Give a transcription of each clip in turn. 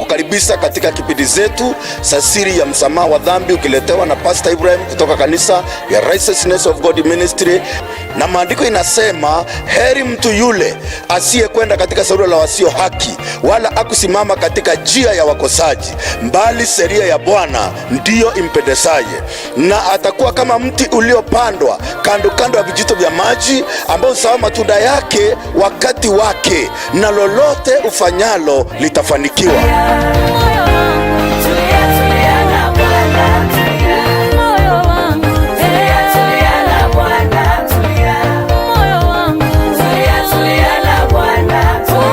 Tunakukaribisha katika kipindi zetu za siri ya msamaha wa dhambi, ukiletewa na Pastor Ibrahim kutoka kanisa ya Righteousness of God Ministry. Na maandiko inasema, heri mtu yule asiyekwenda katika shauri la wasio haki, wala akusimama katika njia ya wakosaji, bali sheria ya Bwana ndiyo impendezaye, na atakuwa kama mti uliopandwa kando kando ya vijito vya maji, ambao huzaa matunda yake wakati wake, na lolote ufanyalo litafanikiwa. Moyo wangu Tulia, tulia na Bwana, tulia. Moyo wangu Tulia, tulia na Bwana, tulia. Moyo wangu Tulia, tulia na Bwana, tulia.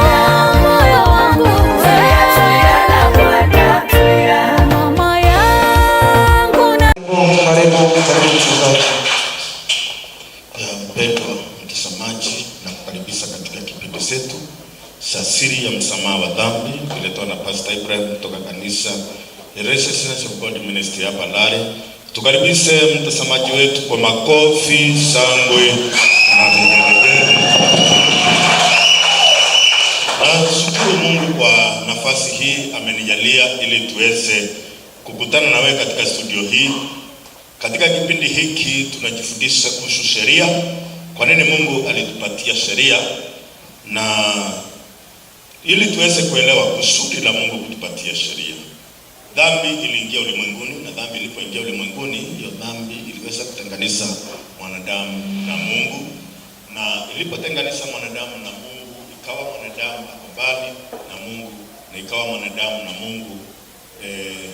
Moyo wangu Tulia, tulia na Bwana, tulia. Mama yangu na Karibu, karibu mchungaji. Mpendwa mtazamaji, nakukaribisha katika kipindi chetu cha siri ya msamaha wa dhambi kuletwa na Pastor Ibrahim kutoka kanisa ya Righteousness of God Ministry hapa Lare. Tukaribishe mtazamaji wetu kwa makofi, shangwe na vigelegele. Nashukuru Mungu kwa nafasi hii amenijalia ili tuweze kukutana na wewe katika studio hii. Katika kipindi hiki tunajifundisha kuhusu sheria, kwa nini Mungu alitupatia sheria, na ili tuweze kuelewa kusudi la Mungu kutupatia sheria. Dhambi iliingia ulimwenguni, na dhambi ilipoingia ulimwenguni, hiyo dhambi iliweza kutenganisha mwanadamu na Mungu, na ilipotenganisha mwanadamu na Mungu, ikawa mwanadamu ako mbali na Mungu, na ikawa mwanadamu na Mungu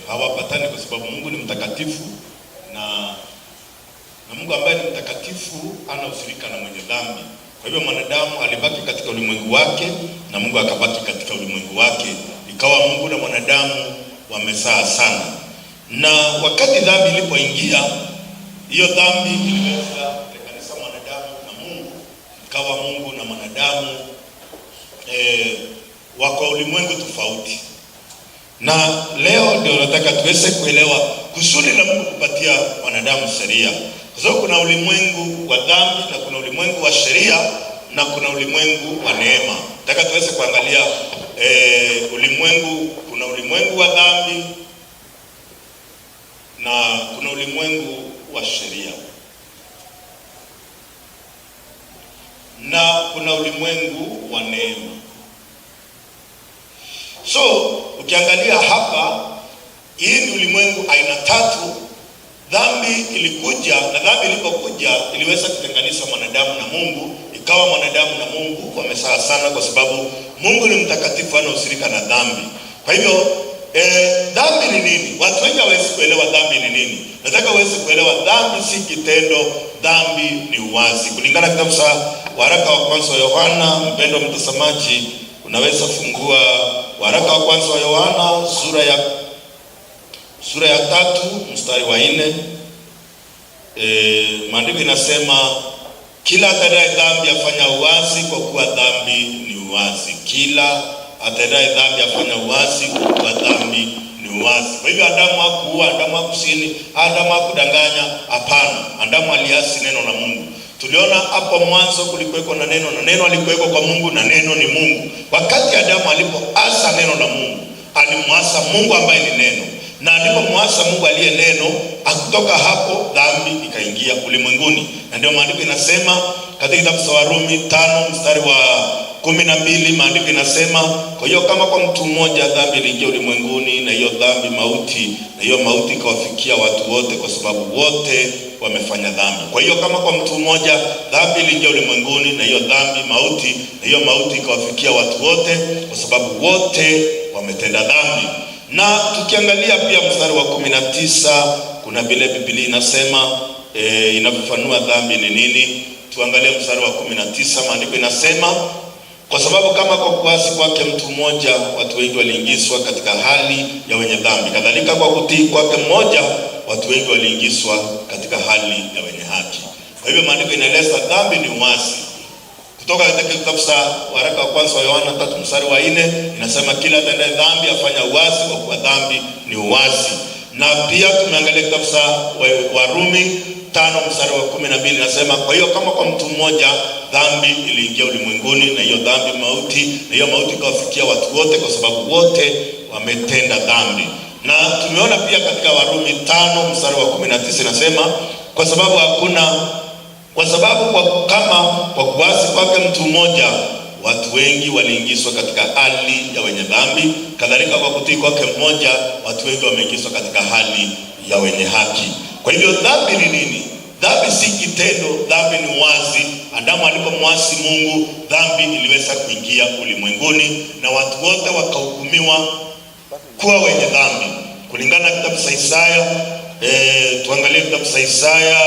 hawapatani, kwa sababu Mungu ni mtakatifu na Mungu ambaye ni mtakatifu hana ushirika na mwenye dhambi. Kwa hivyo mwanadamu alibaki katika ulimwengu wake na Mungu akabaki katika ulimwengu wake, ikawa Mungu na mwanadamu wamezaa sana. Na wakati dhambi ilipoingia, hiyo dhambi iliweza kutenganisha mwanadamu na Mungu, ikawa Mungu na mwanadamu wako ulimwengu tofauti. Na leo ndio nataka tuweze kuelewa kusudi la Mungu kupatia wanadamu sheria, kwa sababu kuna ulimwengu wa dhambi na kuna ulimwengu wa sheria na kuna ulimwengu wa neema. Nataka tuweze kuangalia ulimwengu, kuna ulimwengu wa dhambi na kuna ulimwengu wa sheria na kuna ulimwengu wa neema. So ukiangalia hapa, hii ni ulimwengu aina tatu. Dhambi ilikuja, na dhambi ilipokuja iliweza kutenganisha mwanadamu na Mungu, ikawa mwanadamu na Mungu wamesaa sana, kwa sababu Mungu ni mtakatifu, hana ushirika na dhambi. Kwa hivyo dhambi ni nini? Watu wengi hawawezi kuelewa dhambi ni nini. Nataka uweze kuelewa dhambi si kitendo, dhambi ni uasi. Kulingana na kitabu cha waraka wa kwanza wa Yohana, mpendwa mtazamaji, unaweza fungua waraka wa kwanza wa Yohana sura ya 3 mstari wa 4. Maandiko inasema kila atendaye dhambi afanya uasi, kwa kuwa dhambi ni uasi. Kila atendaye dhambi afanya uasi, kwa kuwa dhambi ni uasi. Kwa hivyo Adamu hakuua, Adamu hakusini, Adamu hakudanganya, hapana. Adamu aliasi neno la Mungu. Tuliona hapo mwanzo kulikuweko na neno, na neno alikuweko kwa Mungu, na neno ni Mungu. Wakati Adamu alipoasa neno la Mungu, alimwasa Mungu ambaye ni neno, na alipomwasa Mungu aliye neno, akutoka hapo dhambi ikaingia ulimwenguni. Na ndio maandiko inasema katika kitabu cha Warumi 5 mstari wa 12, maandiko inasema kwa hiyo kama kwa mtu mmoja dhambi iliingia ulimwenguni, na hiyo dhambi mauti, na hiyo mauti ikawafikia watu wote, kwa sababu wote wamefanya dhambi. Kwa hiyo kama kwa mtu mmoja dhambi iliingia ulimwenguni, na hiyo dhambi mauti, na hiyo mauti ikawafikia watu wote, kwa sababu wote wametenda dhambi. Na tukiangalia pia mstari wa 19, kuna vile Biblia inasema inafafanua dhambi ni nini. Tuangalie mstari wa 19, maandiko inasema kwa sababu kama kwa kuasi kwake mtu mmoja watu wengi waliingizwa katika hali ya wenye dhambi, kadhalika kwa kutii kwake mmoja watu wengi waliingizwa katika hali ya wenye haki. Kwa hivyo maandiko inaeleza dhambi ni uasi. Kutoka katika kitabu cha waraka wa kwanza wa Yohana 3 mstari wa 4 inasema kila atendaye dhambi afanya uasi, kwa kuwa dhambi ni uasi. Na pia tumeangalia kitabu cha Warumi 5 mstari wa 12 inasema kwa hiyo kama kwa mtu mmoja dhambi iliingia ulimwenguni, na hiyo dhambi mauti, na hiyo mauti ikawafikia watu wote, kwa sababu wote wametenda dhambi. Na tumeona pia katika Warumi 5 mstari wa 19 inasema, kwa sababu hakuna kwa sababu kwa, kama kwa kuasi kwake mtu mmoja watu wengi waliingizwa katika hali ya wenye dhambi, kadhalika kwa kutii kwake mmoja watu wengi wameingizwa katika hali ya wenye haki. Kwa hivyo dhambi ni nini? Dhambi si kitendo, dhambi ni uasi. Adamu alipomwasi Mungu, dhambi iliweza kuingia ulimwenguni na watu wote wakahukumiwa kuwa wenye dhambi kulingana na kitabu cha Isaya. Tuangalie kitabu cha Isaya,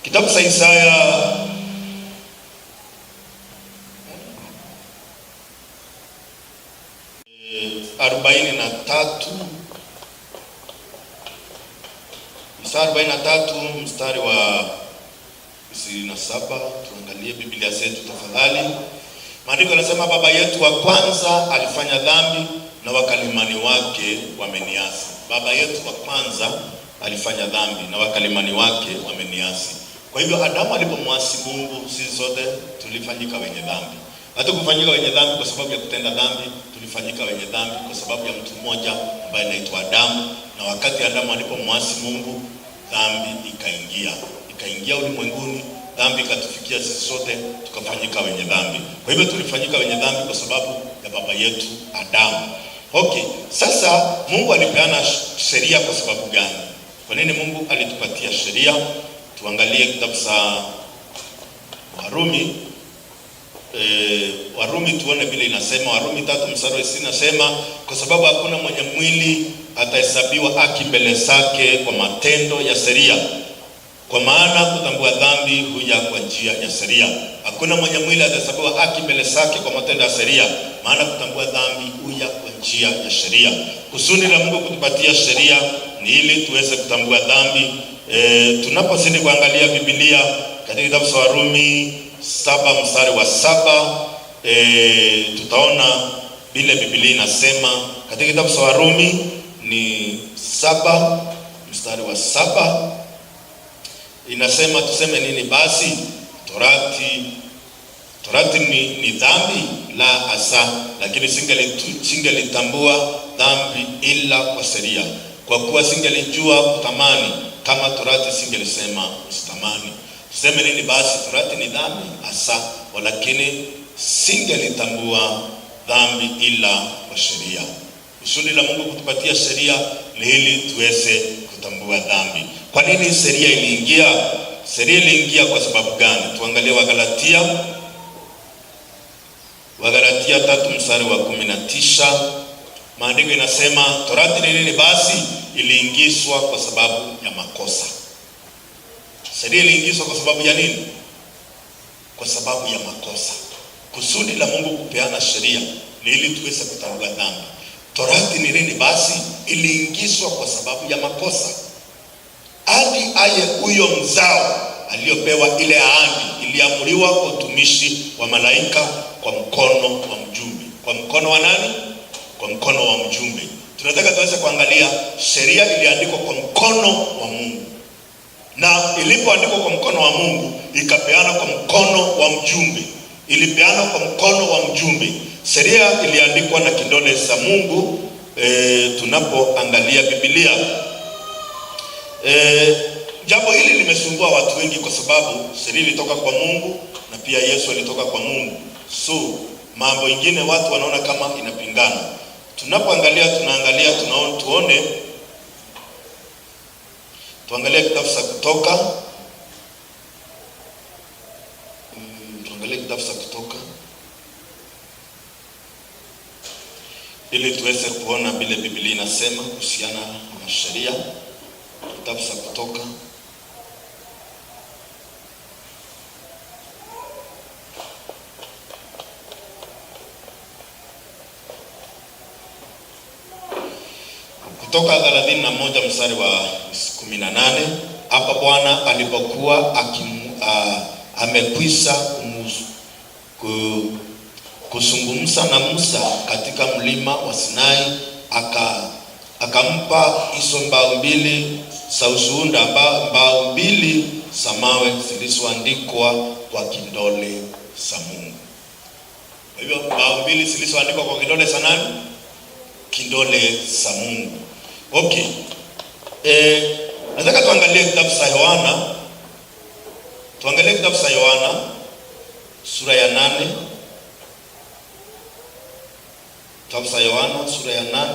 kitabu cha Isaya 43, mstari 43 mstari wa 27. Tuangalie Biblia zetu tafadhali. Maandiko yanasema, baba yetu wa kwanza alifanya dhambi na wakalimani wake wameniasi. Baba yetu wa kwanza alifanya dhambi na wakalimani wake wameniasi. Kwa hivyo Adamu alipomwasi Mungu, sisi sote tulifanyika wenye dhambi. Hatukufanyika wenye dhambi kwa sababu ya kutenda dhambi, tulifanyika wenye dhambi kwa sababu ya mtu mmoja ambaye anaitwa Adamu. Na wakati Adamu alipomwasi Mungu, dhambi ikaingia ulimwenguni, dhambi ikatufikia sisi sote, tukafanyika wenye dhambi. Kwa hivyo tulifanyika wenye dhambi kwa sababu ya baba yetu Adamu. Okay, sasa Mungu alipeana sheria kwa sababu gani? Kwa nini Mungu alitupatia sheria? Tuangalie kitabu cha Warumi. Warumi tuone vile inasema. Warumi 3 mstari wa 20 inasema, kwa sababu hakuna mwenye mwili atahesabiwa haki mbele zake kwa matendo ya sheria, kwa maana kutambua dhambi huja kwa njia ya sheria. Hakuna mwenye mwili atahesabiwa haki mbele zake kwa matendo ya sheria, maana kutambua dhambi huja kwa njia ya sheria. Kusudi la Mungu kutupatia sheria ni ili tuweze kutambua dhambi. Tunapozidi kuangalia Biblia katika kitabu cha Warumi 7 mstari wa 7, tutaona vile Biblia inasema katika kitabu cha Warumi ni 7 mstari wa 7 inasema, tuseme nini basi? Torati ni dhambi? La hasa, lakini singelitambua dhambi ila kwa sheria, kwa kuwa singelijua kutamani kama torati singelisema usitamani. Tuseme nini basi? Torati ni dhambi? Hasa, walakini singelitambua dhambi ila kwa sheria. Kusudi la Mungu kutupatia sheria ni ili tuweze kutambua dhambi. Kwa nini sheria iliingia? Sheria iliingia kwa sababu gani? Tuangalie Wagalatia 3 mstari wa 19. Maandiko inasema, torati ni nini basi? Iliingizwa kwa sababu ya makosa. Sheria iliingizwa kwa sababu ya nini? Kwa sababu ya makosa. Kusudi la Mungu kupeana sheria ni ili tuweze kutambua dhambi. Torati ni nini basi? Iliingizwa kwa sababu ya makosa, hadi aye huyo mzao aliyopewa ile ahadi, iliamriwa kwa utumishi wa malaika kwa mkono wa mjumbe. Kwa mkono wa nani? Kwa mkono wa mjumbe. Tunataka tuweze kuangalia sheria iliandikwa kwa mkono wa Mungu, na ilipoandikwa kwa mkono wa Mungu ikapeana kwa mkono wa mjumbe, ilipeana kwa mkono wa mjumbe. Sheria iliandikwa na kidole cha Mungu. Tunapoangalia Biblia, jambo hili limesumbua watu wengi kwa sababu sheria ilitoka kwa Mungu na pia Yesu alitoka kwa Mungu. So mambo ingine watu wanaona kama inapingana. Tunapoangalia tunaangalia tunaona, tuangalie kitabu cha Kutoka. Tuangalie kitabu cha Kutoka ili tuweze kuona vile Biblia inasema kuhusiana na sheria. Kitabu cha Kutoka Kutoka 31 mstari wa 18. Hapa Bwana alipokuwa amekwisha kuzungumza na Musa katika mlima wa Sinai, akampa hizo mbao mbili za ushuhuda, mbao mbili za mawe zilizoandikwa kwa kidole cha Mungu. Kwa hivyo mbao mbili zilizoandikwa kwa kidole cha nani? kidole za Mungu. Okay. Nataka tuangalie kitabu cha Yohana. Tuangalie kitabu cha Yohana sura ya 8. Kitabu cha Yohana sura ya 8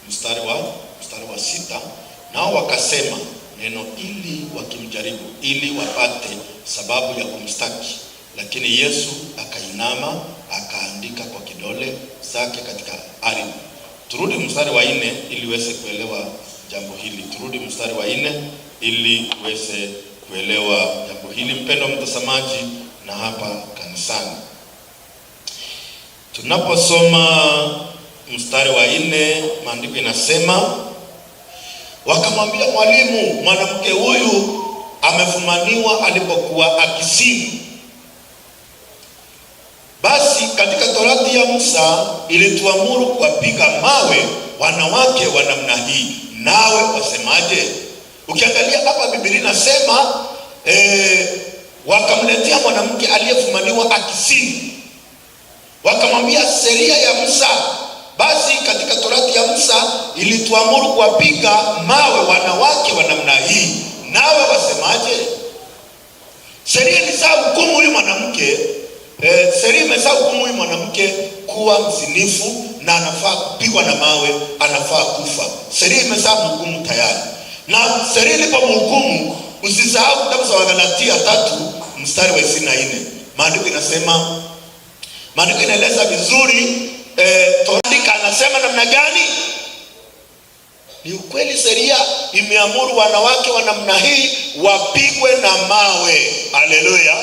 mstari wa 6. Nao wakasema neno ili wakimjaribu, ili wapate sababu ya kumstaki. Lakini Yesu akainama akaandika kwa kidole zake katika ardhi. Turudi mstari wa 4 ili uweze kuelewa jambo hili. Turudi mstari wa 4 ili uweze kuelewa jambo hili, mpendwa mtazamaji, na hapa kanisani. Tunaposoma mstari wa 4, maandiko inasema, wakamwambia, "Mwalimu, mwanamke huyu amefumaniwa alipokuwa akizini. Basi katika Torati ya Musa ilituamuru kuwapiga mawe wanawake wa namna hii, nawe wasemaje?" Ukiangalia hapa Biblia inasema wakamletea mwanamke aliyefumaniwa akizini, wakamwambia sheria ya Musa, basi katika Torati ya Musa ilituamuru kuwapiga mawe wanawake wa namna hii, nawe wasemaje? Sheria ilishahukumu huyu mwanamke, sheria imeshahukumu huyu mwanamke kuwa mzinifu na anafaa kupigwa na mawe, anafaa kufa. Sheria imeshamhukumu tayari, na sheria ilipomhukumu, usisahau kitabu cha Wagalatia 3 mstari wa 24. Maandiko inasema, maandiko inaeleza vizuri, Torati anasema namna gani? Ni ukweli sheria imeamuru wanawake wa namna hii wapigwe na mawe. Haleluya!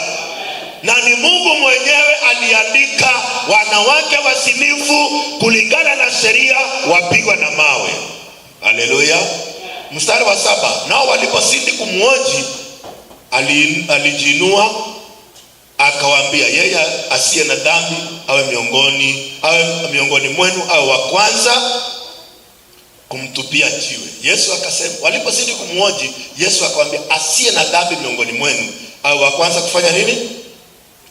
Na ni Mungu mwenyewe aliandika wanawake wasinifu kulingana na sheria wapigwe na mawe. Haleluya! Mstari wa 7, nao walipozidi kumhoji, alijiinua akawaambia, yeye asiye na dhambi awe miongoni mwenu awe wa kwanza kumtupia jiwe. Yesu akasema, walipozidi kumhoji, Yesu akamwambia, asiye na dhambi miongoni mwenu awe wa kwanza kufanya nini?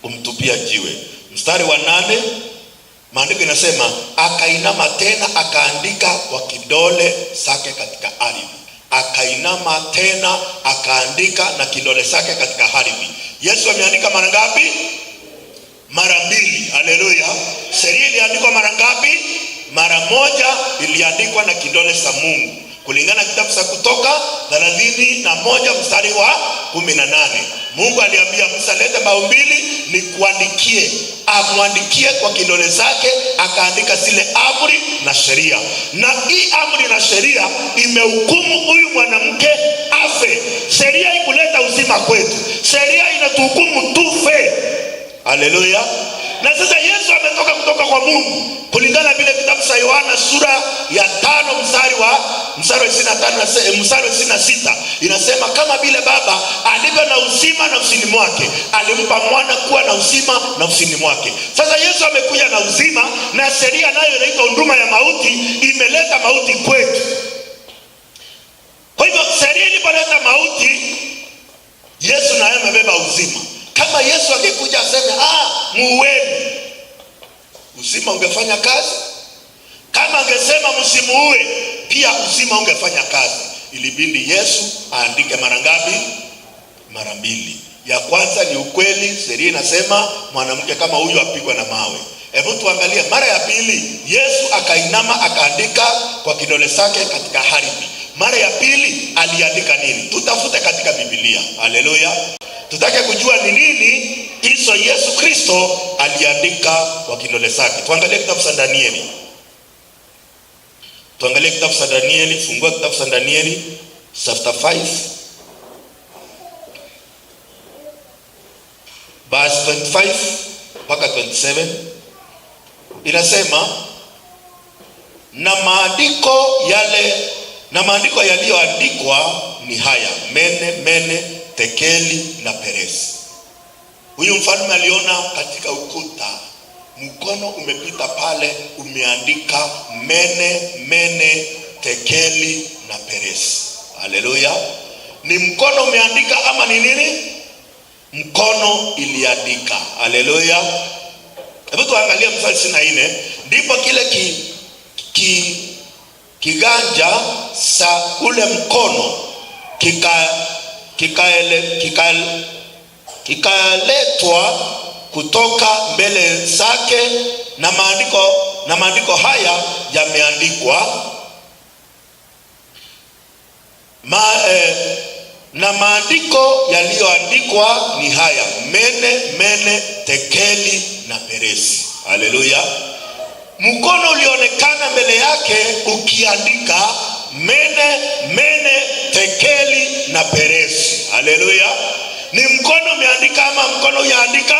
Kumtupia jiwe. Mstari wa 8, maandiko inasema akainama tena akaandika kwa kidole chake katika ardhi. Akainama tena akaandika na kidole chake katika ardhi. Yesu ameandika mara ngapi? Mara mbili. Haleluya! Sheria iliandikwa mara ngapi? Mara moja, iliandikwa na kidole cha Mungu kulingana na kitabu cha Kutoka 31 mstari wa 18. Mungu aliambia Musa, lete mbao mbili nikuandikie. Amwandikie kwa kidole zake, akaandika zile amri na sheria. Na hii amri na sheria imehukumu huyu mwanamke afe. Sheria ikuleta uzima kwetu, sheria inatuhukumu tufe. Haleluya! Na sasa Yesu ametoka kutoka kwa Mungu kulingana vile kitabu cha Yohana sura ya 5 mstari wa 25 na mstari wa 26 inasema, kama vile Baba alivyo na uzima nafsini mwake, alimpa mwana kuwa na uzima nafsini mwake. Sasa Yesu amekuja na uzima, na sheria nayo inaitwa huduma ya mauti, imeleta mauti kwetu. Kwa hivyo sheria ilipoleta mauti, Yesu naye amebeba uzima. Kama Yesu angekuja aseme, "Muueni," uzima ungefanya kazi? Kama angesema msimuue, pia uzima ungefanya kazi? Ilibidi Yesu aandike mara ngapi? Mara mbili. Ya kwanza ni ukweli, sheria inasema mwanamke kama huyu apigwa na mawe. Hebu tuangalie mara ya pili, Yesu akainama akaandika kwa kidole chake katika ardhi. Mara ya pili aliandika nini? Tutafute katika Biblia. Haleluya! Tutake kujua ni nini hizo Yesu Kristo aliandika kwa kidole chake. Tuangalie kitabu cha Danieli. Tuangalie kitabu cha Danieli, fungua kitabu cha Danieli chapter 5 verse 25 mpaka 27, inasema, na maandiko yaliyoandikwa ni haya: mene mene tekeli na peresi. Huyu mfalme aliona katika ukuta mkono umepita pale umeandika mene mene tekeli na peresi. Haleluya! Ni mkono umeandika ama ni nini? Mkono iliandika. Haleluya! Hebu tuangalie mstari 24. Ndipo kile kiganja sa ule mkono kikaletwa kutoka mbele zake, na maandiko haya yameandikwa na maandiko yaliyoandikwa ni haya: mene mene, tekeli na peresi. Haleluya! Mkono ulionekana mbele yake ukiandika mene mene, tekeli na peresi. Haleluya! Ni mkono umeandika ama mkono uyaandika?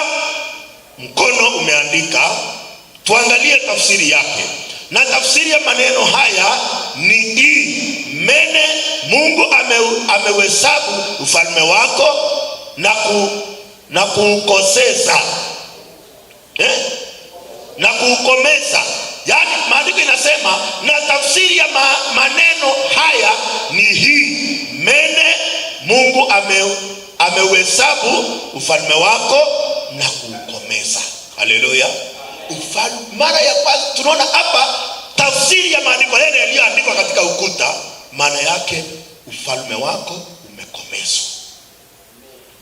Mkono umeandika. Tuangalie tafsiri yake, na tafsiri ya maneno haya ni hii: mene, Mungu ameuhesabu ufalme wako na kuukoseza, eh? Na kuukomeza. Yaani maandiko inasema, na tafsiri ya maneno haya ni hii: mene, Mungu ameuhesabu ufalme wako na kuukomeza. Haleluya! Ufalme, mara ya kwanza tunaona hapa tafsiri ya maandiko yale yaliyoandikwa katika ukuta, maana yake ufalme wako umekomezwa.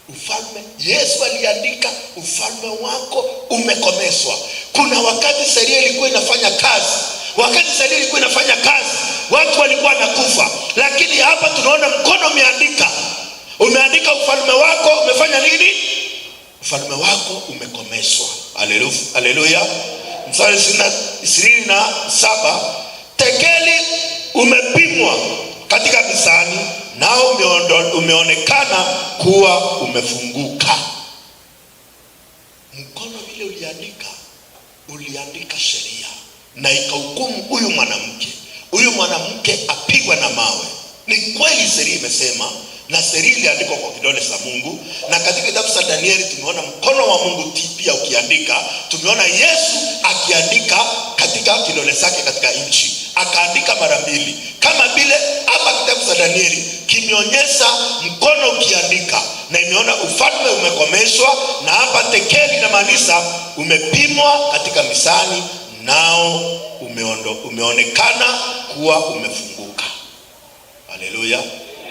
Ufalme, Yesu aliandika ufalme wako umekomezwa. Kuna wakati sheria ilikuwa inafanya kazi, wakati sheria ilikuwa inafanya kazi, watu walikuwa wanakufa, lakini hapa tunaona mkono umeandika ufalme wako umefanya nini? Ufalme wako umekomeshwa. Haleluya! Mstari 27, tekeli umepimwa katika mizani, nao umeonekana kuwa umefunguka. Mkono vile uliandika, uliandika sheria na ikahukumu huyu mwanamke, huyu mwanamke apigwa na mawe. Ni kweli sheria imesema, na sheria iliandikwa kwa kidole cha Mungu, na katika kitabu cha Danieli tumeona mkono wa Mungu pia ukiandika. Tumeona Yesu akiandika katika kidole chake katika nchi, akaandika mara mbili, kama vile hapa kitabu cha Danieli kimeonyesha mkono ukiandika, na imeona ufalme umekomeshwa, na hapa tekeli inamaanisha umepimwa katika mizani, nao umeonekana kuwa umefunguka. Haleluya!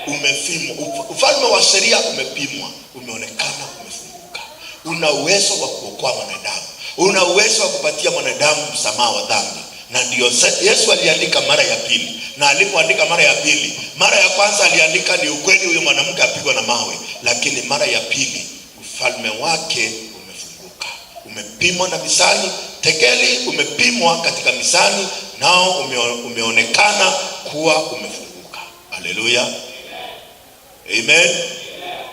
Umepimwa. Ufalme wa sheria umepimwa, umeonekana umefunguka. Una uwezo wa kuokoa mwanadamu, una uwezo wa kupatia mwanadamu msamaha wa dhambi, na ndio Yesu aliandika mara ya pili. Na alipoandika mara ya pili, mara ya kwanza aliandika ni ukweli, huyo mwanamke apigwa na mawe, lakini mara ya pili ufalme wake umefunguka, umepimwa na mizani, tekeli umepimwa katika mizani, nao umeonekana kuwa umefunguka. Haleluya, amen.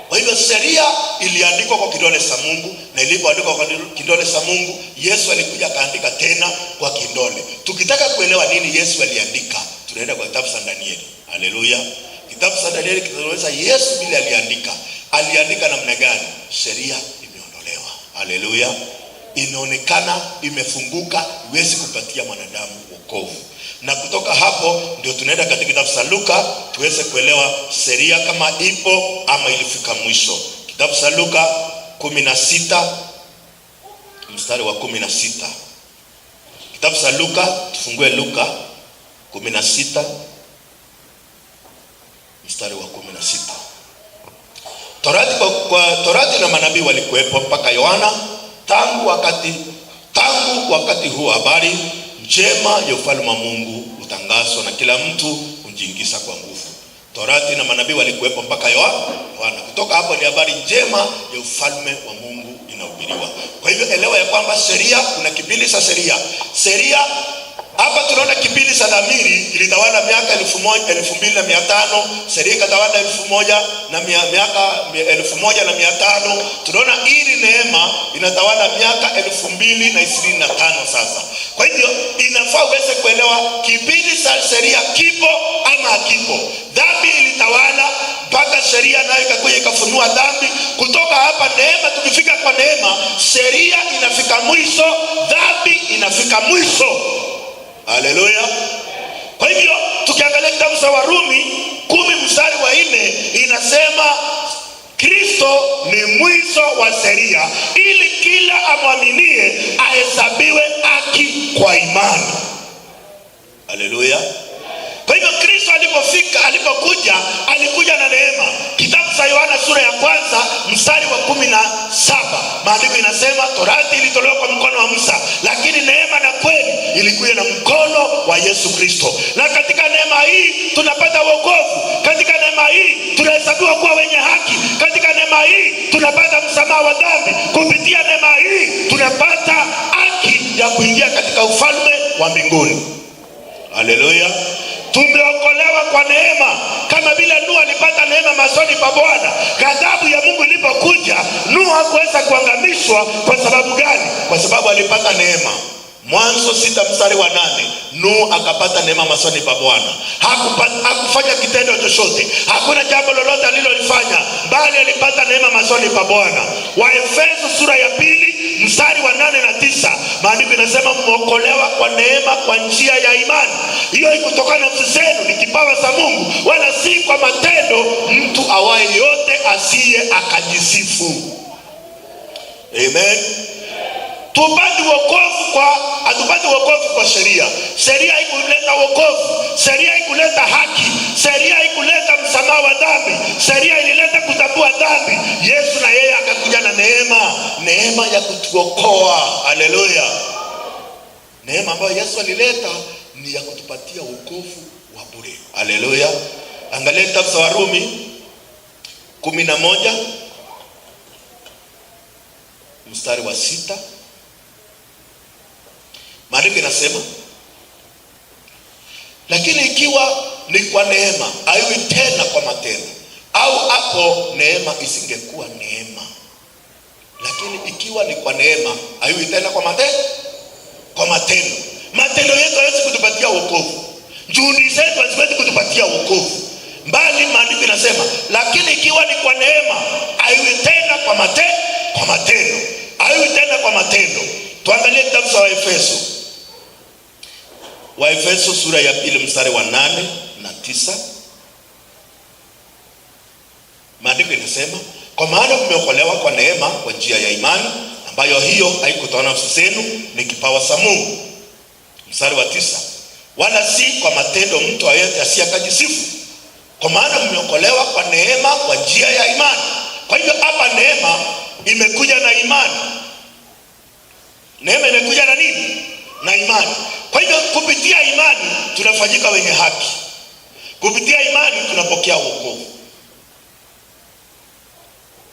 Kwa hivyo sheria iliandikwa kwa kidole cha Mungu, na ilipoandikwa kwa kidole cha Mungu, Yesu alikuja akaandika tena kwa kidole. Tukitaka kuelewa nini Yesu aliandika, tunaenda kwa kitabu cha Danieli. Haleluya. Kitabu cha Danieli kinaonyesha Yesu vile aliandika. Aliandika namna gani? Sheria imeondolewa. Haleluya. Inaonekana imefunguka, iwezi kupatia mwanadamu wokovu. Na kutoka hapo ndio tunaenda katika kitabu cha Luka tuweze kuelewa sheria kama ipo ama ilifika mwisho. Kitabu cha Luka 16 mstari wa 16. Kitabu cha Luka, tufungue Luka 16 mstari wa 16. Torati, kwa Torati na manabii walikuwepo mpaka Yohana. Tangu wakati huo habari njema ya ufalme wa Mungu hutangazwa na kila mtu hujiingiza kwa nguvu. Torati na manabii walikuwepo mpaka Yohana. Kutoka hapo ni habari njema ya ufalme wa Mungu inahubiriwa. Kwa hivyo elewa ya kwamba sheria, kuna kipindi cha sheria. Sheria hapa tunaona kipindi cha dhamiri ilitawala miaka 1000, 2500, sheria ikatawala elfu moja na mia, miaka 1500. Tunaona ili neema inatawala miaka 2025 sasa. Kwa hivyo inafaa uweze kuelewa kipindi cha sheria kipo ama hakipo. Dhambi ilitawala mpaka sheria nayo ikakuja ikafunua dhambi. Kutoka hapa neema, tukifika kwa neema, sheria inafika mwisho, dhambi inafika mwisho. Haleluya! Kwa hivyo tukiangalia kitabu cha Warumi 10 mstari wa 4 inasema Kristo ni mwisho wa sheria, ili kila amwaminie ahesabiwe haki kwa imani. Haleluya! Kwa hivyo Kristo alipofika, alipokuja, alikuja na neema. Kitabu cha Yohana sura ya kwanza mstari wa 17, maandiko inasema torati ilitolewa kwa mkono wa Musa, lakini neema na kweli ilikuja na mkono wa Yesu Kristo. Na katika neema hii tunapata wokovu, katika neema hii tunahesabiwa kuwa wenye haki, katika neema hii tunapata msamaha wa dhambi, kupitia neema hii tunapata haki ya kuingia katika ufalme wa mbinguni. Haleluya! Tumeokolewa kwa neema, kama vile Nuhu alipata neema machoni pa Bwana. Ghadhabu ya Mungu ilipokuja, Nuhu hakuweza kuangamishwa. Kwa sababu gani? Kwa sababu alipata neema. Mwanzo 6 mstari wa 8, Nuhu akapata neema machoni pa Bwana. Hakufanya kitendo chochote, hakuna jambo lolote alilolifanya, bali alipata neema machoni pa Bwana. Waefeso sura ya 2 mstari wa 8 na 9, maandiko inasema mmeokolewa kwa neema kwa njia ya imani. Hiyo haikutokana na nafsi zenu, ni kipawa cha Mungu, wala si kwa matendo, mtu awaye yote asiye akajisifu. Amen. Tupate wokovu kwa, hatupati wokovu kwa sheria. Sheria haikuleta wokovu, sheria haikuleta haki, sheria haikuleta msamaha wa dhambi, sheria ilileta kutambua dhambi. Yesu na yeye akakuja na neema, neema ya kutuokoa. Haleluya! Neema ambayo Yesu alileta ni ya kutupatia wokovu wa bure. Haleluya! Angalia kitabu cha Warumi 11 mstari wa 6. Maandiko inasema, lakini ikiwa ni kwa neema, haiwi tena kwa matendo, au hapo neema isingekuwa neema. Lakini ikiwa ni kwa neema, haiwi tena kwa matendo, kwa matendo. Matendo yetu hayawezi kutupatia wokovu, juhudi zetu haziwezi kutupatia wokovu, bali maandiko inasema, lakini ikiwa ni kwa neema, haiwi tena kwa matendo, kwa matendo, haiwi tena kwa matendo. Tuangalie kitabu cha Waefeso. Waefeso sura ya 2 mstari wa 8 na 9. Maandiko inasema, kwa maana mmeokolewa kwa neema kwa njia ya imani, ambayo hiyo haikutoka nafsi zenu, ni kipawa cha Mungu. Mstari wa 9, wala si kwa matendo, mtu yeyote asiyekajisifu, kwa maana mmeokolewa kwa neema kwa njia ya imani. Kwa hivyo hapa neema imekuja na imani. Neema imekuja na nini? Na imani. Kwa hivyo kupitia imani tunafanyika wenye haki. Kupitia imani tunapokea wokovu.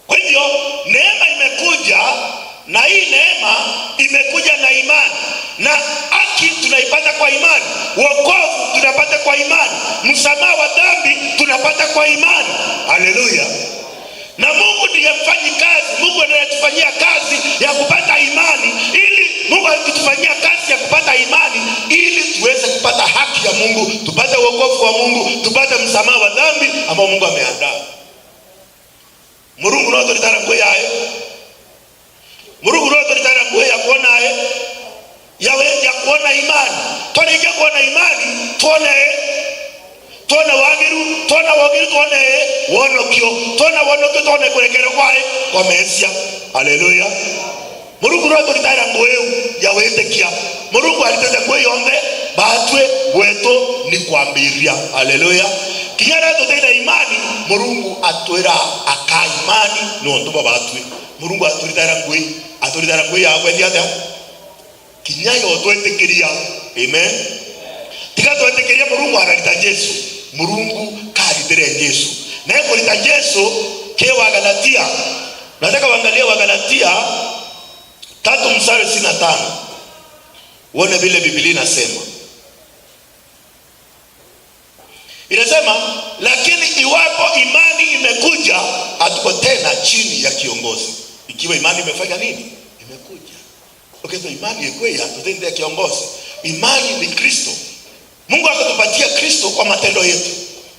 Kwa hivyo neema imekuja, na hii neema imekuja na imani. Na haki tunaipata kwa imani, wokovu tunapata kwa imani, msamaha wa dhambi tunapata kwa imani. Haleluya. Na Mungu ndiye mfanyi kazi. Mungu anayetufanyia kazi ya kupata imani, ili Mungu alitufanyia kazi ya kupata imani ili tuweze kupata haki ya Mungu, tupate wokovu wa Mungu, tupate msamaha wa dhambi ambao Mungu ameandaa. Murungu no tulitara ngwe yae. Murungu no tulitara ngwe ya kuona ye. Yawe ya kuona imani. Tunaingia kuona imani, tuone tuone wagiru, tuone wagiru, tuone wonokio, tuone wonokio, tuone kurekera kwae kwa Mesia. Haleluya. Murungu no tulitara ngwe ya wetekia. Murungu aliteta ngwe yonde batwe weto ni kwambiria. Haleluya. Kinyara tutenda imani, Murungu atwera aka imani no nduba batwe. Murungu atulitara ngwe, atulitara ngwe ya kwethi atia. Kinyayo twetekeria. Amen. Tika twetekeria Murungu aralita Yesu. Murungu kalitere Yesu. Na kulita Yesu ke wa Galatia. Nataka uangalie wa Galatia 3 mstari 65. Uone vile Biblia inasema. Inasema, lakini iwapo imani imekuja, hatuko tena chini ya kiongozi. Ikiwa imani imefanya nini? Imekuja. Okay, so imani ikuja, tutende kiongozi. Imani ni Kristo. Mungu akatupatia Kristo kwa matendo yetu.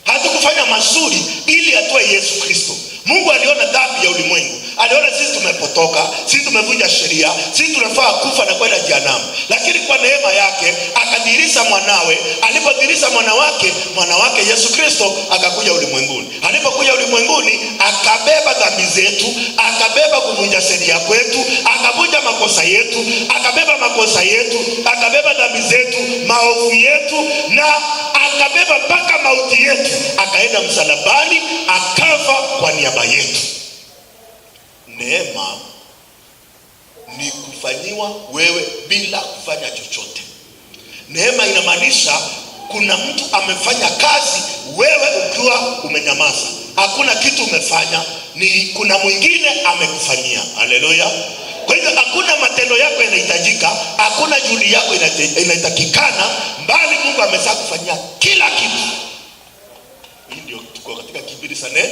Hatukufanya mazuri ili atoe Yesu Kristo. Mungu aliona dhambi ya ulimwengu, aliona sisi tumepotoka, sisi tumevunja sheria, sisi tunafaa kufa na kwenda jehanamu, lakini kwa neema yake akadhihirisha mwanawe. Alipodhihirisha mwana wake, mwana wake Yesu Kristo akakuja ulimwenguni. Alipokuja ulimwenguni, akabeba dhambi zetu, akabeba kuvunja sheria kwetu, akavunja makosa yetu, akabeba makosa yetu, akabeba dhambi zetu, maovu yetu, na akabeba mpaka mauti yetu, akaenda msalabani, akafa kwa niaba yetu. Neema ni kufanyiwa wewe bila kufanya chochote. Neema inamaanisha kuna mtu amefanya kazi, wewe ukiwa umenyamaza, hakuna kitu umefanya, ni kuna mwingine amekufanyia. Haleluya! Kwa hivyo hakuna matendo yako yanahitajika, hakuna juhudi yako inatakikana, bali Mungu amesha kufanyia kila kitu. Hii ndio tuko katika kipindi cha neema.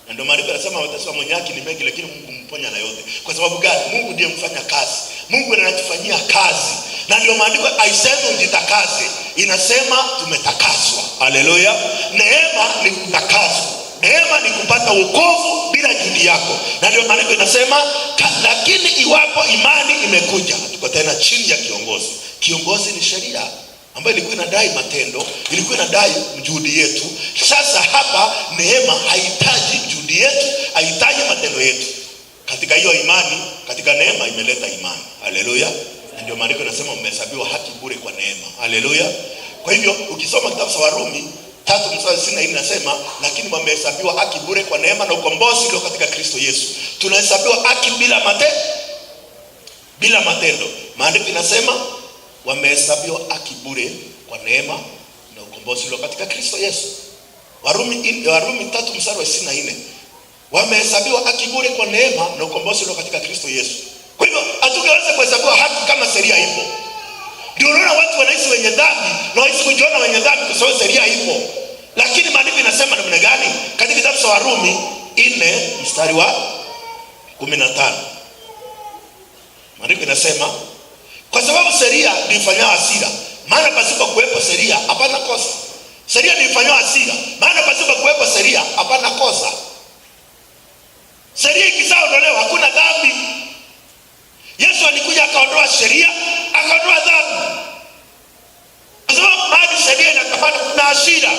Na ndio maandiko yanasema mateso ya mwenye haki ni mengi, lakini Mungu mponya na yote. Kwa sababu gani? Mungu ndiye mfanya kazi. Mungu ndiye anatufanyia kazi. Na ndio maandiko haisemi ujitakaze, inasema tumetakaswa. Haleluya! Neema ni kutakaswa. Neema ni kupata wokovu bila juhudi yako. Na ndio maandiko inasema lakini iwapo imani imekuja, tuko tena chini ya kiongozi. Kiongozi ni sheria ambayo ilikuwa inadai matendo, ilikuwa inadai juhudi yetu. Sasa hapa neema haihitaji juhudi yetu, haihitaji matendo yetu. Katika hiyo imani, katika neema imeleta imani. Haleluya! Na ndio maandiko yanasema mmehesabiwa haki bure kwa neema. Haleluya! Kwa hivyo ukisoma kitabu cha Warumi 3:24 inasema, lakini wamehesabiwa haki bure kwa neema na ukombozi ulio katika Kristo Yesu. Tunahesabiwa haki bila matendo. Maandiko inasema wamehesabiwa haki bure kwa neema na ukombozi ulio katika Kristo Yesu. Warumi 3:24. Wamehesabiwa haki bure kwa neema na ukombozi ulio katika Kristo Yesu. Kwa hivyo hatungeweza kuhesabiwa haki kama sheria ipo. Ndio unaona watu wanaishi wenye dhambi na wanaishi kujiona wenye dhambi kwa sababu sheria ipo. Lakini maandiko inasema namna gani? Katika kitabu cha Warumi 4:15. Maandiko inasema kwa sababu sheria ndiyo ifanyayo hasira, maana pasipo kuwepo sheria hapana kosa. Sheria ndiyo ifanyayo hasira, maana pasipo kuwepo sheria hapana kosa. Sheria ikishaondolewa hakuna dhambi. Yesu alikuja akaondoa sheria, akaondoa dhambi. Kwa sababu mahali sheria inakamata kuna hasira,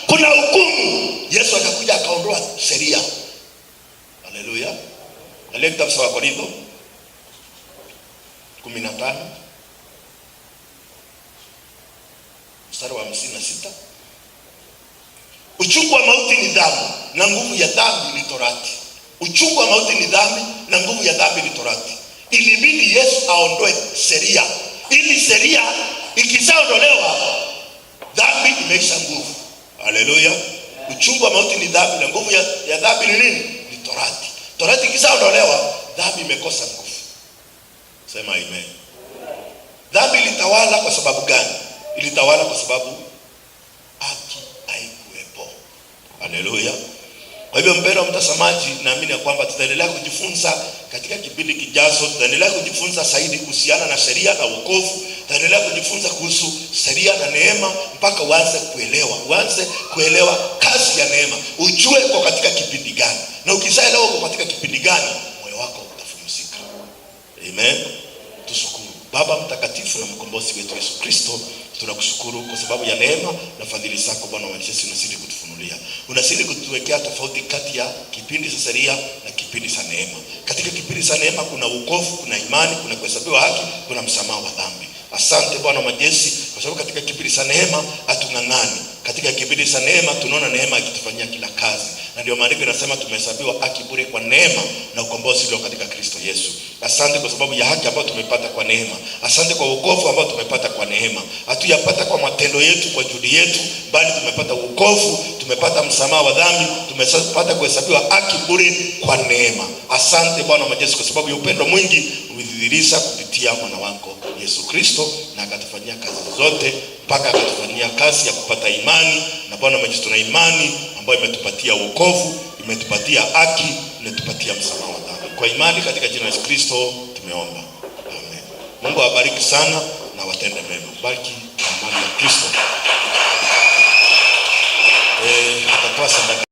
kuna hukumu. Yesu akakuja akaondoa sheria. Haleluya. Angalia kitabu cha Wakorintho 15:56. Uchungu wa mauti ni dhambi na nguvu ya dhambi ni torati. Uchungu wa mauti ni dhambi na nguvu ya dhambi ni torati. Ilibidi Yesu aondoe sheria, ili sheria ikishaondolewa dhambi imeisha nguvu. Haleluya. Uchungu wa mauti ni dhambi na nguvu ya dhambi ni nini? Ni torati. Torati ikishaondolewa dhambi imekosa nguvu. Sema amen. Dhambi ilitawala kwa sababu gani? Ilitawala kwa sababu haki haikuwepo. Haleluya. Kwa hivyo mpendwa mtazamaji, naamini ya kwamba tutaendelea kujifunza katika kipindi kijazo. Tutaendelea kujifunza zaidi kuhusiana na sheria na wokovu. Tutaendelea kujifunza kuhusu sheria na neema mpaka uanze kuelewa. Uanze kuelewa kazi ya neema. Ujue uko katika kipindi gani. Na ukishaelewa uko katika kipindi gani, moyo wako utapumzika. Amen. Tushukuru. Baba mtakatifu na mkombozi wetu Yesu Kristo, tunakushukuru kwa sababu ya neema na fadhili zako Bwana wa majeshi, unazidi kutufunulia. Unazidi kutuwekea tofauti kati ya kipindi cha sheria na kipindi cha neema. Katika kipindi cha neema kuna wokovu, kuna imani, kuna kuhesabiwa haki, kuna msamaha wa dhambi. Asante Bwana wa majeshi kwa sababu katika kipindi cha neema hatung'ang'ani. Katika kipindi cha neema tunaona neema ikitufanyia kila kazi. Na ndio maandiko yanasema tumehesabiwa haki bure kwa neema na ukombozi ulio katika Kristo Yesu. Asante kwa sababu ya haki ambayo tumepata kwa neema. Asante kwa wokovu ambao tumepata kwa neema. Hatujapata kwa matendo yetu, kwa juhudi yetu, bali tumepata wokovu, tumepata msamaha wa dhambi, tumepata kuhesabiwa haki bure kwa neema. Asante Bwana wa majeshi kwa sababu ya upendo mwingi umedhihirisha kupitia mwana wako Yesu Kristo, na akatufanyia kazi zote mpaka akatufanyia kazi ya kupata imani. Na Bwana wa majeshi, tuna imani ambayo imetupatia wokovu, imetupatia haki, imetupatia msamaha wa dhambi. Kwa imani katika jina la Yesu Kristo tumeomba. Amen. Mungu awabariki sana na watende mema. Bariki na amani ya Kristo. Atatoa sadaka.